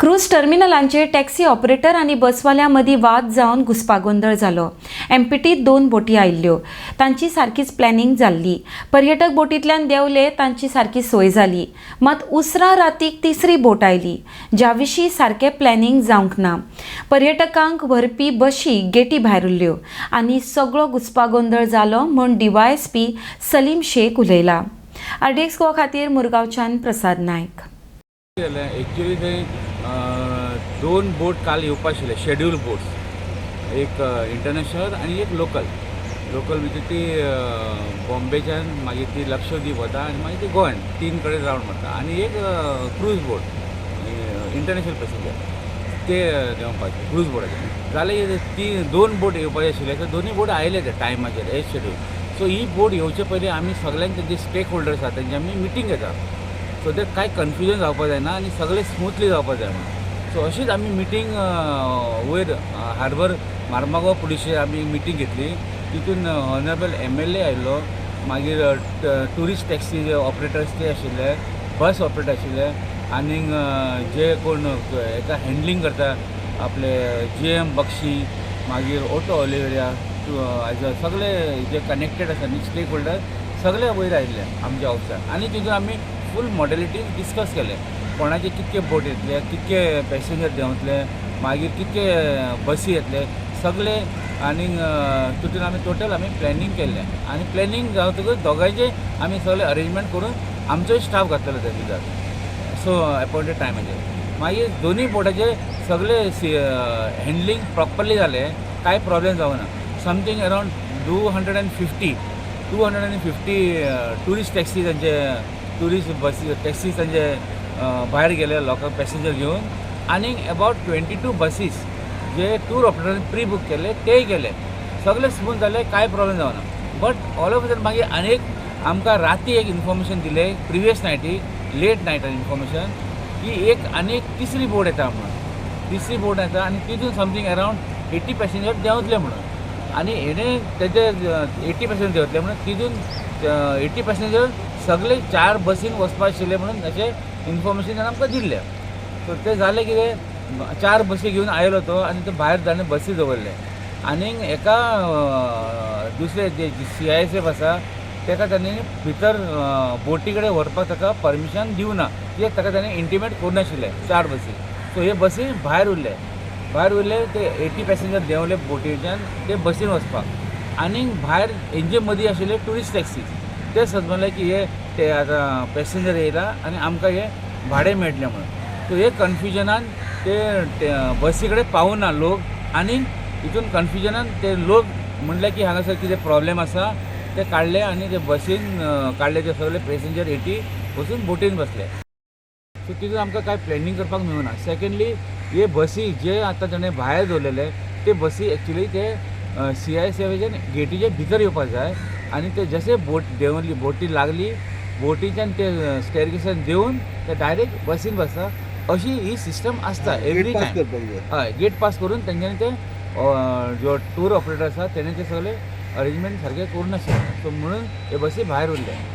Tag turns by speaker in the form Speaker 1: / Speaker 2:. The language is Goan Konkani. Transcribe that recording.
Speaker 1: क्रूज टर्मिनलांचेर टॅक्सी ऑपरेटर आनी बसवाल्यां मदीं वाद जावन घुस्पागोंदळ जालो. एमपीटीत दोन बोटी आयिल्ल्यो, तांची सारकीच प्लॅनिंग जाल्ली. पर्यटक बोटींतल्यान देंवले, तांची सारकी सोय जाली. मात उसरां रातीक तिसरी बोट आयली, ज्या विशीं सारकें प्लॅनिंग जावंक ना. पर्यटकांक व्हरपी बशी गेटी भायर उरल्यो आनी सगळो घुस्पागोंदळ जालो म्हूण डीवायएसपी सलीम शेख उलयला. आरडीएक्स गोवा खातीर मुरगांवच्यान प्रसाद नायक.
Speaker 2: जालें एक्चुली थंय दोन बोट काल येवपा आशिल्ले, शेड्यूल बोट्स, एक इंटरनॅशनल आनी एक लोकल. लोकल म्हणजे ती बॉम्बेच्यान, मागीर ती लक्षद्वीप वता आनी मागीर ती गोंयान तीन कडेन रावंड मारता आनी एक क्रूज बोट, इंटरनॅशनल पॅसेंजर ते देंवपाचे क्रूज बोटाचेर. जालें कितें, ती दोन बोट येवपाचे आशिल्ले, ते दोनूय बोट आयले ते टायमाचेर एज शेड्यूल. सो ही बोट येवचे पयलीं आमी सगल्यांक, तेंचे स्टेक होल्डर्स आसा तेंचे आमी मिटींग घेता, सो ते कांय कन्फ्युजन जावपा जायना आनी सगळें स्मुथली जावपा जाय म्हणून. सो अशीच आमी मिटींग वयर हार्बर मार्मागोवा पुलिशेर आमी मिटींग घेतली. तितून ऑनरेबल एमएलए आयिल्लो, मागीर ट्युरिस्ट टॅक्सी जे ऑपरेटर्स ते आशिल्ले, बस ऑपरेटर आशिल्ले आनीक जे कोण हेका हँडलिंग करता, आपले जी एम बक्षी, मागीर ओटो ओलिवेरिया सगळे जे कनेक्टेड आसा न्ही स्टेक होल्डर, सगळे वयर आयिल्ले आमच्या ऑफिसान आनी तितून आमी फूल मॉडेलिटीज डिस्कस केले, कोणाचे कितके बोट येतले, कितके पॅसेंजर देंवतले, मागीर कितके बसी येतले सगळे. आनीक तितून आमी टोटल आमी प्लॅनिंग केल्लें आनी प्लॅनिंग जावतकूच दोगांयचे आमी सगळे अरेंजमेंट करून आमचोय स्टाफ घातलेलो त्या भितर. सो एपॉयंटेड टायमाचेर मागीर दोनूय बोटाचे सगळे हँडलिंग प्रॉपरली जालें, कांय प्रॉब्लेम जावना. Something around 250 tourist taxi तांचे, ट्युरिस्ट बसी, टॅक्सी तांचे भायर गेले लोकांक पॅसेंजर घेवन आनीक अबावट 22 बसीस जे टूर ऑपरेटरान प्री बूक केल्ले तेय गेले. सगळे स्मूथ जाले, कांय प्रॉब्लेम जावना. बट ऑल ऑफ सडन मागीर आनी एक आमकां राती एक इन्फॉर्मेशन दिलें, प्रिवियस नायटी, लेट नायटान इन्फॉर्मेशन की एक आनी एक तिसरी बोट येता म्हणून. तिसरी बोट येता आनी तितून समथींग अरावंड 80 पॅसेंजर देंवतले म्हणून. आनी हेणे तेजे 80 पॅसेंजर देंवतले म्हणून, तितून 80 पॅसेंजर सगळे चार बसीन वचपा आशिल्ले म्हणून अशें इन्फॉर्मेशन ताणें आमकां दिल्लें. सो तें जालें कितें, चार बसी घेवन आयलो तो आनी तो भायर ताणें बसी दवरले आनीक एका दुसरे जे सीआयएसएफ आसा ताका तांणी भितर बोटी कडेन व्हरपाक ताका परमिशन दिवना, कित्याक ताका ताणें इंटिमेट करूं नाशिल्लें चार बसी. सो हे बसी भायर उरले, भायर उरले ते 80 पॅसेंजर देंवले बोटीच्यान ते बसीन वचपाक आनीक भायर हेंचे मदीं आशिल्ले ट्युरिस्ट टॅक्सी ते समजले की हे ते आतां पॅसेंजर येयला आनी आमकां हे भाडें मेळटलें म्हणून. सो हे कन्फ्युजनान ते बसी कडेन पावना लोक आनी हितून कन्फ्युजनान ते लोक म्हणले की हांगासर कितें प्रॉब्लेम आसा. ते काडले आनी ते बसीन काडले ते सगळे पॅसेंजर 80 वचून बोटीन बसले. सो तितून आमकां कांय प्लॅनिंग करपाक मेळना. सेकंडली, हे बसी जे आतां ताणें भायर दवरलेले ते बसी एक्चुली ते सीआयएसएफाच्या गेटीच्या भितर येवपाक जाय आनी ते जशे बोट देंवली, बोटी लागली, बोटीच्यान ते स्टेरकेसान देंवन ते डायरेक्ट बसीन बसता, अशी ही सिस्टम आसता एवरी
Speaker 3: पास
Speaker 2: टायम.
Speaker 3: करपाक जाय.
Speaker 2: हय, गेट पास करून तेंच्यांनी ते जो टूर ऑपरेटर आसा तेणे ते सगळे अरेंजमेंट सारकें करूं नाशिल्लें, सो म्हणून हे बसी भायर उरले.